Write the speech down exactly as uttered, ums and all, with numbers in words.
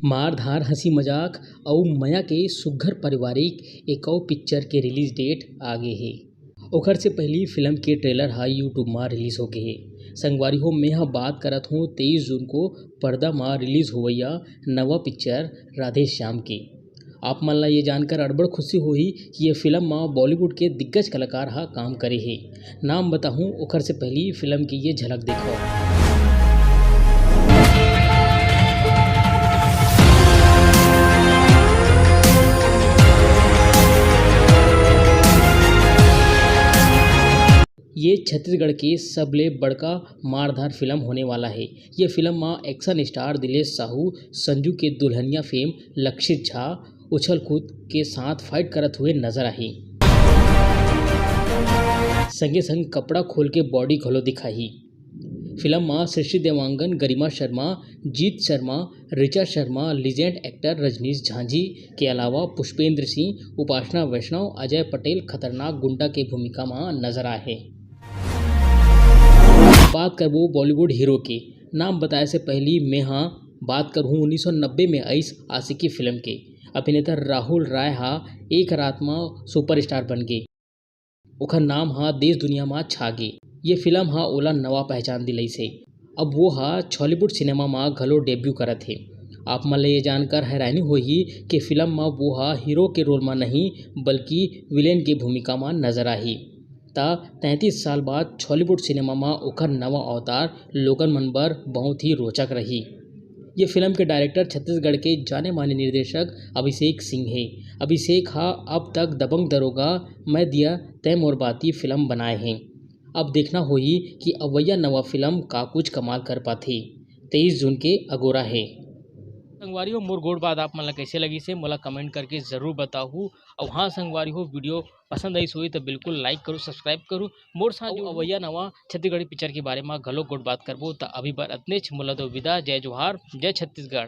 मार धार, हंसी मजाक अउ मया के सुघर पारिवारिक एकौ पिक्चर के रिलीज डेट आ गे हे। ओखर से पहिली फिल्म के ट्रेलर ह YouTube म रिलीज होगे हे। संगवारी हो, मैं ह बात करत हूँ तेईस जून को पर्दा म रिलीज होवइया नवा पिक्चर राधे श्याम के। आप मन ला ये जानकर अड़बड़ खुशी होही कि ये फिल्म म बॉलीवुड के दिग्गज कलाकार ह काम करे हे। नाम बताहूँ, ओखर से पहिली फिल्म के ये झलक देखो। ये छत्तीसगढ़ के सबले बड़का मारधार फिल्म होने वाला हे। ये फिल्म म एक्शन स्टार दिलेश साहू, संजू के दुल्हनिया फेम लक्षित झा उछल कूद के साथ फाइट करत हुए नजर आही। संगे संग कपड़ा खोल के बॉडी घलो दिखाही। फिल्म म सृष्टि देवांगन, गरिमा शर्मा, जीत शर्मा, ऋचा शर्मा, लीजेंड एक्टर रजनीश झांझी के अलावा पुष्पेंद्र सिंह, उपासना वैष्णव, अजय पटेल खतरनाक गुंडा के भूमिका म नजर आए हे। बात करबो बॉलीवुड हीरो के, नाम बताए से पहिली मैं हा बात करहूँ उन्नीस सौ नब्बे में आइस आशिकी फिल्म के। अभिनेता राहुल राय हा एक रात म सुपरस्टार बन गे। ओखर नाम ह देश दुनिया म छा गे। ये फिल्म ह ओला नवा पहचान दिलइस हे। अब वो ह छॉलीवुड सिनेमा म घलो डेब्यू करत हे। आप मन ल ये जानकर हैरानी होही कि फिल्म म वो ह हीरो के रोल म नहीं, बल्कि विलेन के भूमिका म नजर आही। त तैंतीस साल बाद छॉलीवुड सिनेमा म ओखर नवा अवतार लोगन मन बर बहुत ही रोचक रही। ये फिल्म के डायरेक्टर छत्तीसगढ़ के जाने माने निर्देशक अभिषेक सिंह हे। अभिषेक ह अब तक दबंग दरोगा, मैं दिया, तय मोर बाती फिल्म बनाए हे। अब देखना होही कि अवइया नवा फिल्म का कुछ कमाल कर पाथे। तेईस जून के अगोरा हे। संगवारी हो, मोर गोठ बात आप मन ला कइसे लगिस हे, मोला कमेंट करके जरूर बताहू। अउ हाँ संगवारी हो, वीडियो पसंद आइस होही त बिल्कुल लाइक करू, सब्सक्राइब करू। मोर साथ अउ जो अवइया नवा छत्तीसगढ़ी पिक्चर के बारे म घलो गोठ बात करबो। त अभी बर अतनेच, मोला दो विदा। जय जोहार, जय छत्तीसगढ़।